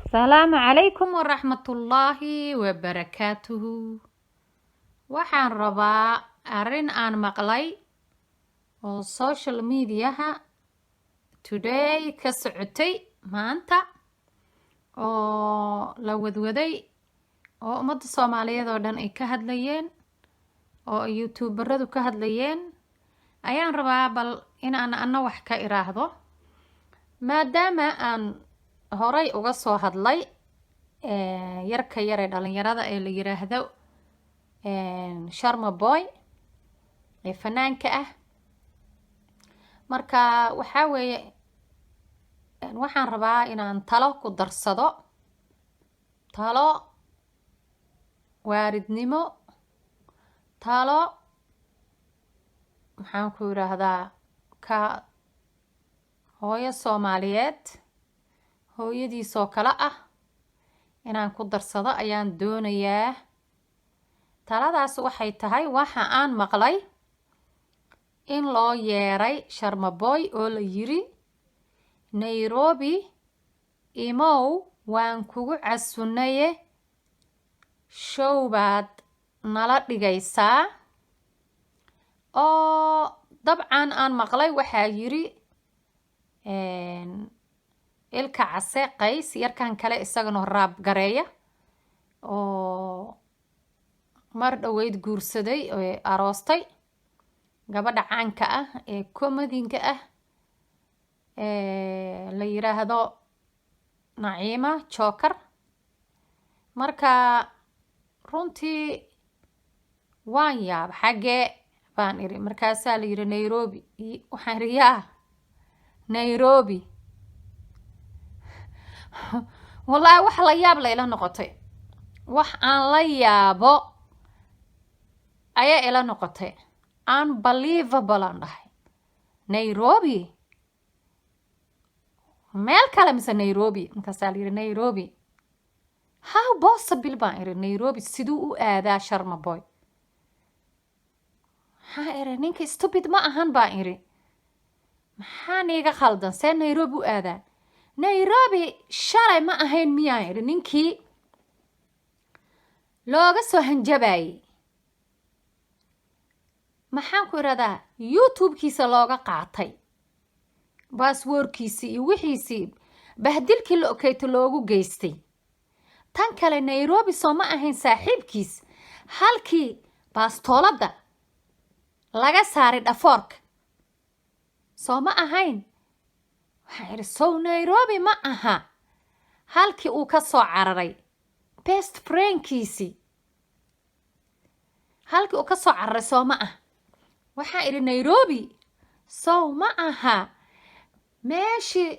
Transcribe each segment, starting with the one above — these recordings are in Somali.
Asalaamu calaykum waraxmatullaahi wabarakaatuhu. Waxaan rabaa arrin aan maqlay oo social mediaha today ka socotay maanta oo la wadwaday oo ummadda Soomaaliyeed oo dhan ay ka hadlayeen oo ay youtuberadu ka hadlayeen ayaan rabaa bal inaan anna wax ka iraahdo, maadaama aan horay uga soo hadlay yarka yar ee dhalinyarada ee la yiraahdo Sharma Boy ee fanaanka ah. Marka waxaa weeye, waxaan rabaa inaan talo ku darsado, talo waaridnimo, talo maxaan ku yiraahdaa, ka hooyo Soomaaliyeed hooyadiisoo kale ah inaan ku darsado ayaan doonayaa. Taladaas waxay tahay, waxa aan maqlay in loo yeeray Sharma Boy oo la yiri, "Nairobi imow, waan kugu casunaye, show baad nala dhigaysaa." Oo dabcan aan maqlay waxaa yiri Ilka Case Qays, yarkan kale isagana rap gareeya oo mar dhoweyd guursaday ee aroostay gabadha caanka ah ee comedianka ah ee la yiraahdo Naciima Joker. Marka runtii waan yaab, xaggee baan iri. Markaasaa la yiri Nairobi. Waxaan iri, yaa Nairobi? Wallaahi wax la yaab la ila noqotay, wax aan la yaabo ayaa ila noqotay. Unbelievable aan dhahay. Nairobi meel kale mise Nairobi? Markaasaa la yidhi Nairobi. How possible, baan iri, Nairobi siduu u aadaa Sharma Boy? Maxaa iri, ninka stupid ma ahan, baan iri. Maxaa niiga khaldan? See Nairobi u aadaa? Nairobi shalay ma ahayn miyaan iri ninkii looga soo hanjabayay, maxaan ku irahdaa, YouTube-kiisa looga qaatay passwordkiisii iyo wixiisii, bahdilkii la okeyto loogu geystay? Tan kale, Nairobi soo ma ahayn saaxiibkiis halkii baastooladda laga saaray dhafoorka? Soo ma ahayn? Waxaan idhi, sow Nairobi ma aha halkii uu ka soo cararay best friendkiisii? Halkii uu ka soo cararay soo ma ah? Waxaan idhi, Nairobi sow ma aha meeshii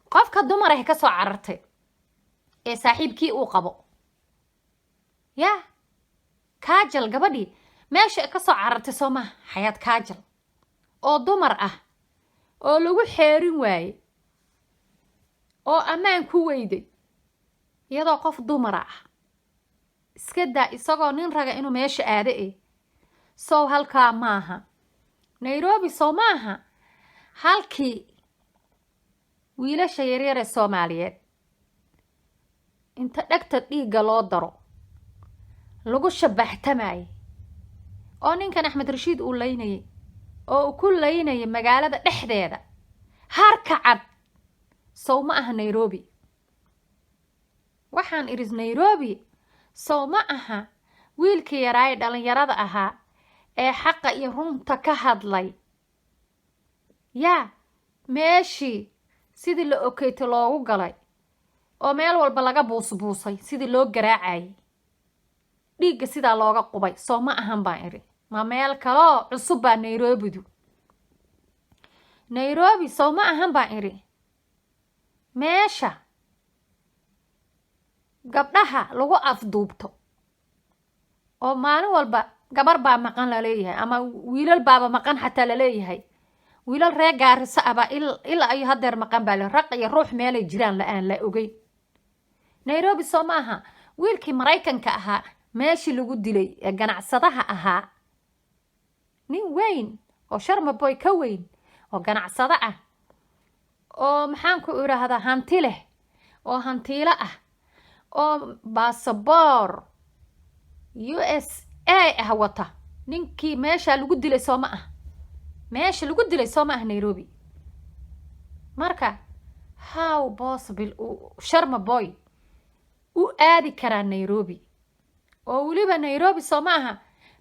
qofka dumar ah ka soo carartay ee saaxiibkii uu qabo yaa Kaajal, gabadhii meesha ka soo carartay soo maaha? Xayaad Kaajal oo dumar ah oo lagu xeerin waayey oo ammaan ku weyday iyadoo qof dumara ah, iska daa isagoo nin raga inuu meesha aado eh, sow halkaa maaha Nairobi? Sow maaha halkii wiilasha yaryar ee Soomaaliyeed inta dhegta dhiigga loo daro lagu shabaxtamayay oo ninkan Axmed Rashiid uu laynayay oo uu ku laynayay magaalada dhexdeeda harka cad? Sow ma aha Nairobi? Waxaan idhi, Nairobi sow ma aha wiilkii yaraaye dhalinyarada ahaa ee xaqa iyo runta ka hadlay yaa meeshii sidii la okeyto loogu galay oo meel walba laga buusbuusay, sidii loo garaacayay, dhiigga sidaa looga qubay? Soo ma ahan, baan idhi. Ma meel kaloo cusub baa Nairobidu? Nairobi sow ma ahan, baan idhi, meesha gabdhaha lagu afduubto oo maalin walba gabar baa maqan laleeyahay ama wiilal baaba maqan xataa laleeyahay? Wiilal reer Gaariso ah baa ilaa iyo hadeer maqan baa le, raq iyo ruux meelay jiraan la-aan la ogeyn. Nairobi soo ma aha wiilkii Maraykanka ahaa meeshii lagu dilay ee ganacsadaha ahaa, nin weyn oo Sharma Boy ka weyn oo ganacsado ah oo maxaan ku idhaahdaa hanti leh? Oo hantiilo ah oo baasaboor USA ah wata, ninkii meesha lagu dilay soo ma ah? Meesha lagu dilay soo ma ah Nairobi? Marka how possible uu Sharma Boy u aadi karaa Nairobi? Oo weliba Nairobi soo ma aha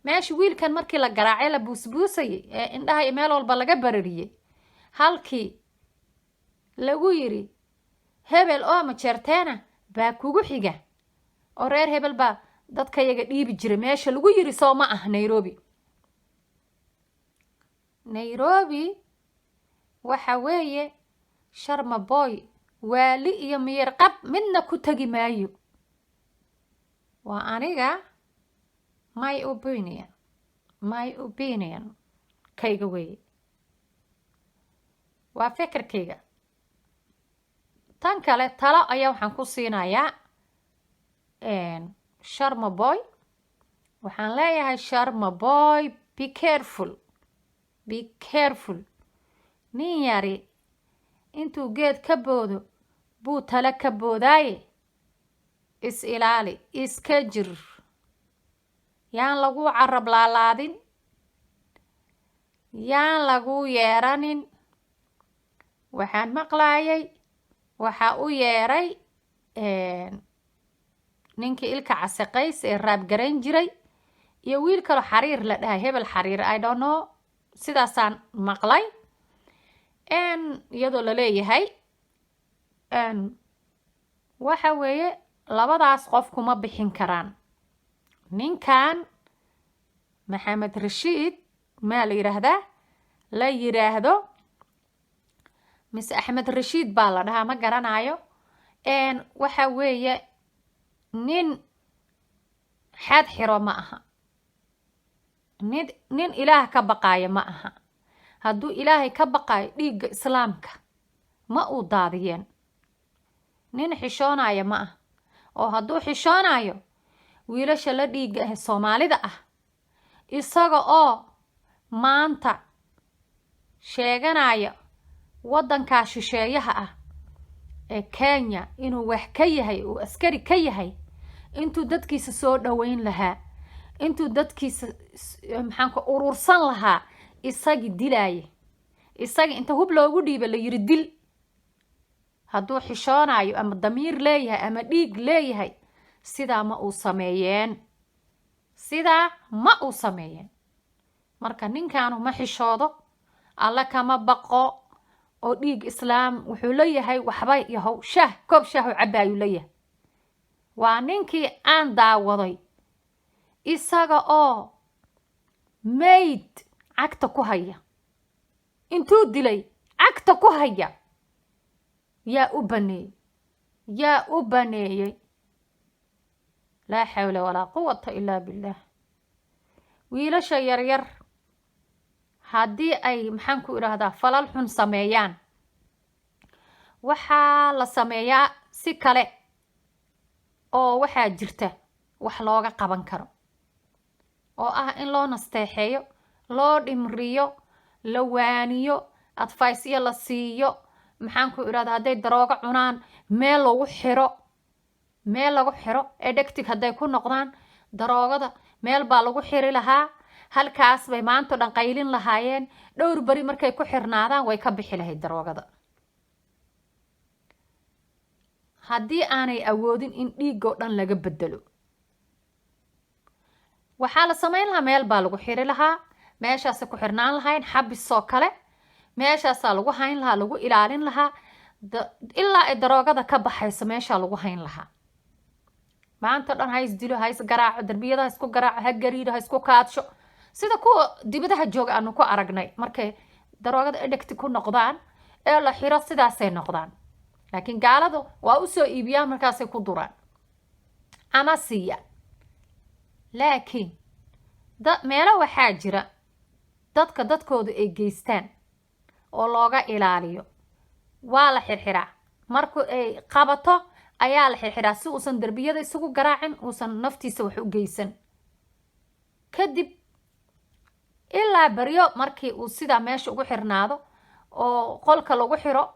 meesha wiilkan markii la garaacay, la buusbuusayay, ee indhaha iyo meel walba laga barariyey, halkii lagu yiri hebel oo Majeerteena baa kugu xiga oo reer hebel baa dadka yaga dhiibi jiray, meesha lagu yiri soo ma ah Nairobi? Nairobi waxa weeye Sharma Boy waali iyo miyir qab midna ku tegi maayo. Waa aniga my opinion, my opinion kayga weeye, waa fikirkayga. Tan kale, talo ayaa waxaan ku siinayaa Sharma Boy. Waxaan leeyahay, Sharma Boy, be careful, be careful. Nin yari intuu geed ka boodo buu talo ka boodaaye. Is ilaali, iska jir, yaan lagu carab laalaadin, yaan lagu yeeranin. Waxaan maqlaayay waxaa u yeeray ninkii Ilka Casaqays ee raabgarayn jiray iyo wiil kaloo Xariir la dhahay, hebel Xariir, I don't know, sidaasaan maqlay, iyadoo laleeyahay waxa weeye labadaas qof kuma bixin karaan. Ninkan Maxamed Rashiid maa la yidhaahdaa, la yidhaahdo, mise Axmed Rashiid baa la dhahaa, ma garanayo. Waxa weeye nin xad xiro ma aha, nin Ilaah ka baqaayo ma aha. Hadduu Ilaahay ka baqaayo, dhiigga Islaamka ma uu daadiyeen. Nin xishoonaya ma ah, oo hadduu xishoonayo, wiilasha la dhiigga ah Soomaalida ah, isaga oo maanta sheeganaya waddankaa shisheeyaha ah ee Kenya inuu wax ka yahay, uu askari ka yahay, intuu dadkiisa soo dhaweyn lahaa, intuu dadkiisa maxaanku urursan lahaa, isagii dilaaya, isagii inta hub loogu dhiiba la yiri dil. Hadduu xishoonayo ama damiir leeyahay ama dhiig leeyahay, sidaa ma uu sameeyeen, sidaa ma uu sameeyeen. Marka ninkaanu ma xishoodo, Alle kama baqo, oo dhiig Islaam wuxuu leeyahay waxba yahow, shaah, koob shaahu cabbaayuu leeyahay. Waa ninkii aan daawaday isaga oo mayd cagta ku haya, intuu dilay cagta ku haya. Yaa u baneeyey? Yaa u baneeyey? Laa xawla walaa quwata ilaa billaah. Wiilasha yaryar haddii ay, maxaan ku idhaahdaa, falal xun sameeyaan, waxaa la sameeyaa si kale oo waxaa jirta wax looga qaban karo, oo ah in loo nasteexeeyo, loo dhimriyo, la waaniyo, advice la siiyo. Maxaan ku idhahdaa, hadday daroogo cunaan, meel lagu xiro, meel lagu xiro. Addicted hadday ku noqdaan daroogada, meel baa lagu xiri lahaa, halkaas bay maanta dhan qaylin lahaayeen. Dhowr beri markay ku xirnaadaan, way ka bixi lahayd daroogada. Haddii aanay awoodin in dhiigoo dhan laga bedelo, waxaa la samayn lahaa meel baa lagu xiri lahaa, meeshaasay ku xirnaan lahayn, xabisoo kale meeshaasaa lagu hayn lahaa, lagu ilaalin lahaa ilaa ay daroogada ka baxayso. Meeshaa lagu hayn lahaa maanta dhan, ha is dilo, ha is garaaco, darbiyada ha isku garaaco, ha gariiro, ha isku kaadsho, sida kuwa dibadaha jooga aanu ku aragnay. Markay daroogada addict ku noqdaan ee la xiro, sidaasay noqdaan. Laakiin gaaladu waa usoo iibiyaan, markaasay ku duraan ama siiyaan. Laakiin meelo waxaa jira dadka dadkoodu ay geystaan oo looga ilaaliyo. Waa la xirxiraa, marku ay qabato ayaa la xirxiraa, si uusan darbiyada isugu garaacin, uusan naftiisa wax u geysan. Kadib ilaa baryo markii uu sidaa meesha ugu xirnaado oo qolka lagu xiro.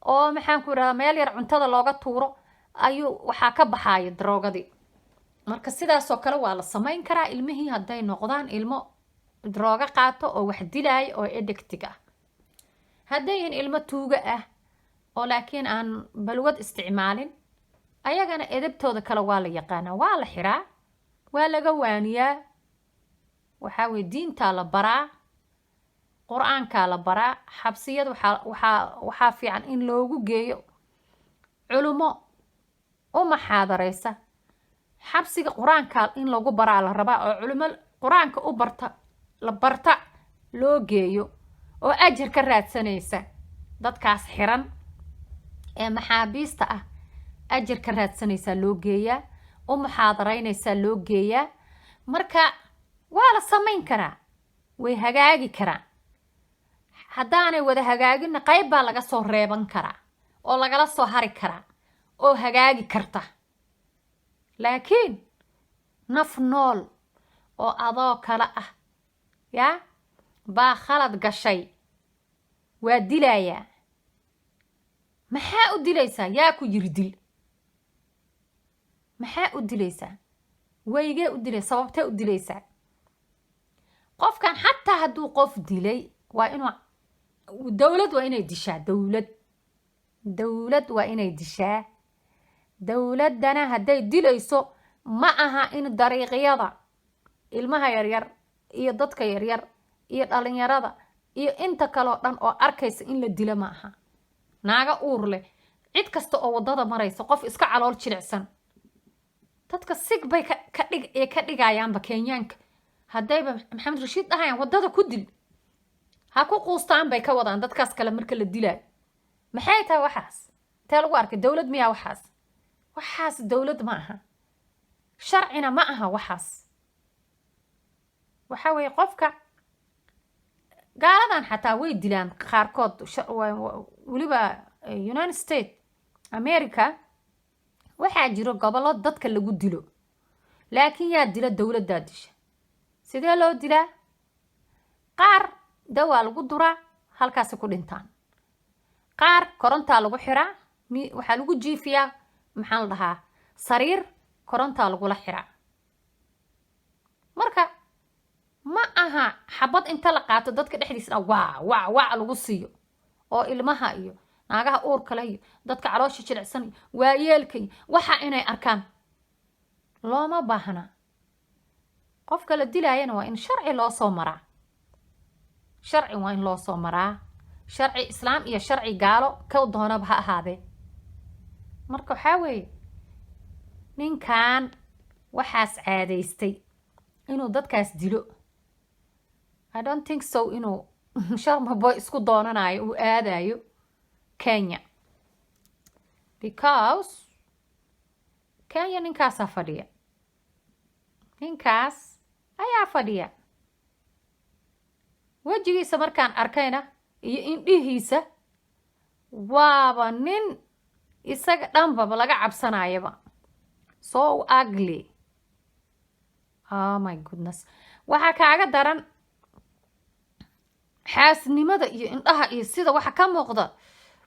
Oo maxaan ku irahdaa, meel yar cuntada looga tuuro ayuu waxaa ka baxaaya daroogadii. Marka sidaasoo kale waa la samayn karaa ilmihii hadday noqdaan ilmo daroogo qaato oo wax dilaayo oo addicted ah. Hadday yihiin ilmo tuuga ah oo laakiin aan balwad isticmaalin, ayagana edabtooda kale waa la yaqaanaa, waa la xiraa, waa laga waaniyaa. Waxaa weye diintaa la baraa, Qur-aankaa la baraa. Xabsiyada waxaa fiican in loogu geeyo culummo u maxaadareysa. Xabsiga Qur-aanka in lagu baraa la rabaa, oo culimo Qur-aanka u barta la barta loo geeyo oo ajar ka raadsanaysa dadkaas xiran ee maxaabiista ah, ajar ka raadsanaysaa loo geeyaa, u muxaadaraynaysaa loo geeyaa. Marka waa la samayn karaa, way hagaagi karaan. Haddaanay wada hagaaginna, qayb baa laga soo reeban karaa oo lagala soo hari karaa oo hagaagi karta. Laakiin naf nool oo adoo kale ah yaa baa khalad gashay, waa dilayaa. Maxaa u dilaysaa? Yaa ku yiri dil? Maxaa u dilaysaa? Waygee u dilay? Sababtee u dilaysaa qofkan? Xataa hadduu qof dilay, waa inuu dowlad, waa inay dishaa dowlad. Dowlad waa inay dishaa. Dowladdana hadday dilayso, ma aha in dariiqyada ilmaha yaryar iyo dadka yaryar iyo dhalinyarada iyo inta kaleo dhan oo arkaysa in la dilo ma aha. Naaga uur leh, cid kasta oo waddada maraysa, qof iska calool jilicsan, dadka sig bay ka dhig ee ka dhigayaanba. Kenyaanka haddayba Maxamed Rashiid dhahayaan "waddada ku dil", ha ku quustaan bay ka wadaan dadkaas kale. Marka la dilaayo, maxay tahay waxaas? Intee lagu arkay? Dowlad miyaa waxaas? Waxaas dowlad ma aha, sharcina ma aha waxaas. Waxa weeye qofka gaaladan xataa way dilaan qaarkood. Weliba United States America waxaa jiro gobollo dadka lagu dilo. Laakiin yaa dila? Dowladdaa disha. Sidee loo dilaa? Qaar dawaa lagu duraa, halkaasi ku dhintaan. Qaar korontaa lagu xiraa, waxaa lagu jiifiyaa, maxaa la dhahaa, sariir korontaa lagula xiraa. Marka ma aha xabad inta la qaato dadka dhexdiisna waa waa waa lagu siiyo, oo ilmaha iyo naagaha uurka leh iyo dadka caloosha jilicsan iyo waayeelka iyo waxa inay arkaan looma baahna. Qofka la dilaayana waa in sharci loo soo maraa. Sharci waa in loo soo maraa, sharci Islaam iyo sharci gaalo ka doonaba ha ahaadee. Marka waxaa weeye ninkan waxaas caadaystay inuu dadkaas dilo, I don't think so inuu Sharma Boy isku doonanayo uu aadayo Kenya, because Kenya ninkaasaa fadhiya, ninkaas ayaa fadhiya. Wejigiisa markaan arkayna iyo indhihiisa, waaba nin isaga dhanbaba laga cabsanayaba. So ugly, oh my goodness. Waxaa kaaga daran xaasnimada iyo indhaha iyo sida waxa ka muuqda,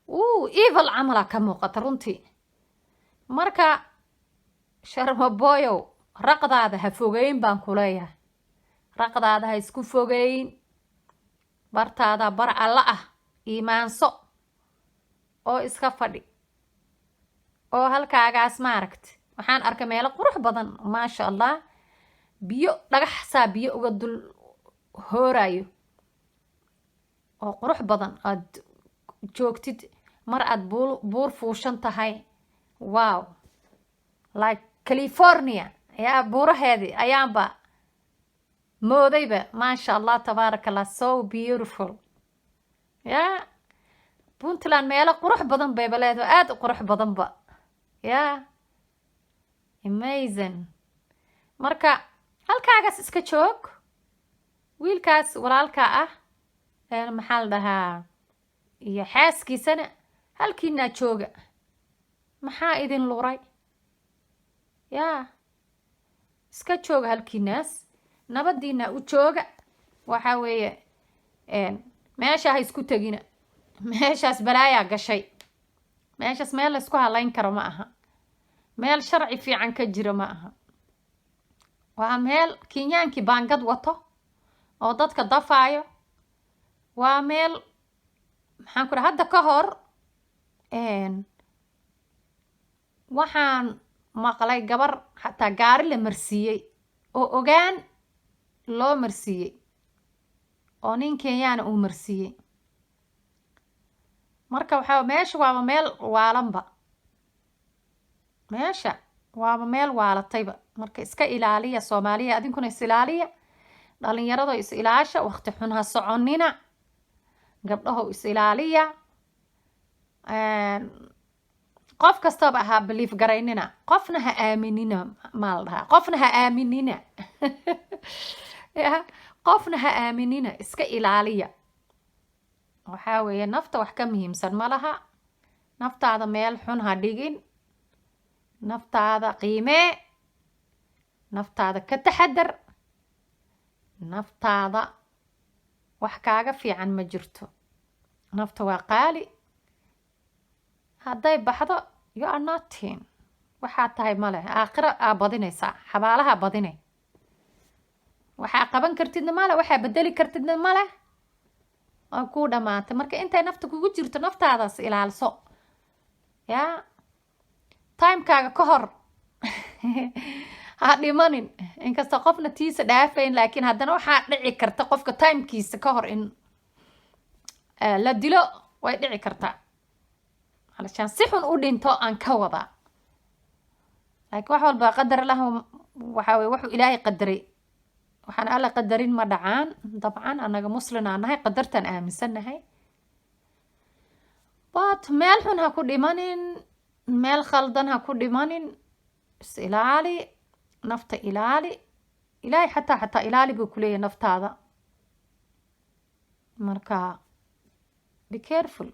uu evil camala ka muuqata runtii. Marka Sharma Boyow, raqdaada ha fogeyn baan ku leeyahay. Raqdaada ha isku fogeyn. Bartaada bar Alla ah, iimaanso oo iska fadhi oo halkaagaas maaragta. Waxaan arkay meelo qurux badan, maasha Allah, biyo dhagaxsaa biyo uga dul hoorayo oo qurux badan aad joogtid. Mar aad buur fuushan tahay, wow, like California ayaa buuraheedii ayaanba moodayba. Maasha Allah, tabaaraka Allah, so beautiful. Ya Puntland meelo qurux badan bayba leedahay, aada u qurux badanba. Ya amazing. Marka halkaagaas iska joog. Wiilkaas walaalkaa ah, maxaa la dhahaa, iyo xaaskiisana halkiinaa jooga. Maxaa idin luray? Yaa iska jooga halkiinaas, nabadiina u jooga. Waxa weeye meesha ha isku tegina, meeshaas balaayaa gashay. Meeshaas meel laysku halayn karo ma aha, meel sharci fiican ka jiro ma aha. Waa meel Kenyaankii baangad wato oo dadka dafaayo. Waa meel, maxaan ku dhaha, hadda ka hor waxaan maqlay gabar xataa gaari la marsiiyey oo ogaan loo marsiiyey oo nin Kenyaana uu marsiiyey. Marka waxaa meesha waaba meel waalanba, meesha waaba meel waalatayba. Marka iska ilaaliya, Soomaaliya, adinkuna is ilaaliya, dhalinyarado is ilaasha, waqti xun ha soconina, gabdhaho is ilaaliya. Qof kastaba ha believe garaynina, qofna ha aaminina. Maa la dhahaa qofna ha aaminina? Ya, qofna ha aaminina, iska ilaaliya. Waxaa weeye, nafta wax ka muhiimsan ma laha. Naftaada meel xun ha dhigin, naftaada qiimee, naftaada ka taxadar. Naftaada wax kaaga fiican ma jirto. Nafta waa qaali. Hadday baxdo, you are nothing, waxaa tahay male. Aakhiro aa badinaysaa, xabaalaha badinay. Waxaa qaban kartidna male, waxaa bedeli kartidna male, waa kuu dhamaatay. Marka intay nafta kugu jirto, naftaadaas ilaalso. Yaa timekaaga ka hor ha dhimanin. Inkastoo qofna tiisa dhaafayn, laakiin haddana waxaa dhici karta qofka timekiisa ka hor in la dilo, way dhici kartaa. Alashaan si xun u dhinto aan ka wadaa, laakiin wax walba qadar lah. Waxaa weye wuxuu Ilaahay qadaray, waxaan Alla qadarin ma dhacaan. Dabcan annaga Muslin aan nahay, qadartaan aaminsannahay, but meel xun ha ku dhimanin, meel khaldan ha ku dhimanin. Is ilaali, nafta ilaali. Ilaahay xataa ilaali buu kuleeyahay naftaada. Marka be careful,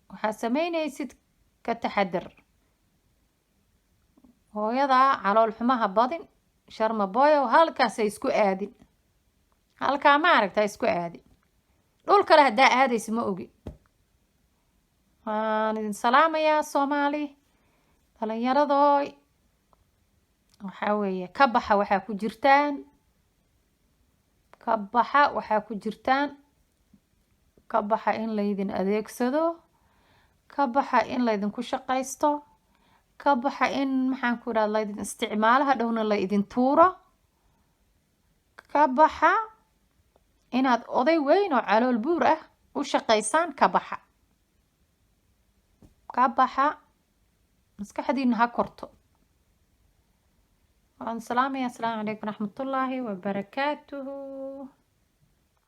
waxaad sameynaysid ka taxadar. Hooyadaa calool xumaha badin. Sharma Boyow, halkaas ha isku aadin, halkaa ma aragta, ha isku aadin. Dhul kale haddaa aadaysa ma ogi. Waan idin salaamayaa, Soomaali dhalinyaradooy. Waxaa weeye, ka baxa waxaa ku jirtaan, ka baxa waxaa ku jirtaan, ka baxa in laydin adeegsado, ka baxa in laydinku shaqaysto, ka baxa in, maxaan ku idhahda, laydin isticmaalo, hadhowna la idin tuuro. Ka baxa inaad oday weyn oo calool buur ah u shaqaysaan. Ka baxa, ka baxa, maskaxdiina ha korto. Waan salaamaya. Asalaamu calaykum waraxmatullaahi wabarakaatuhu.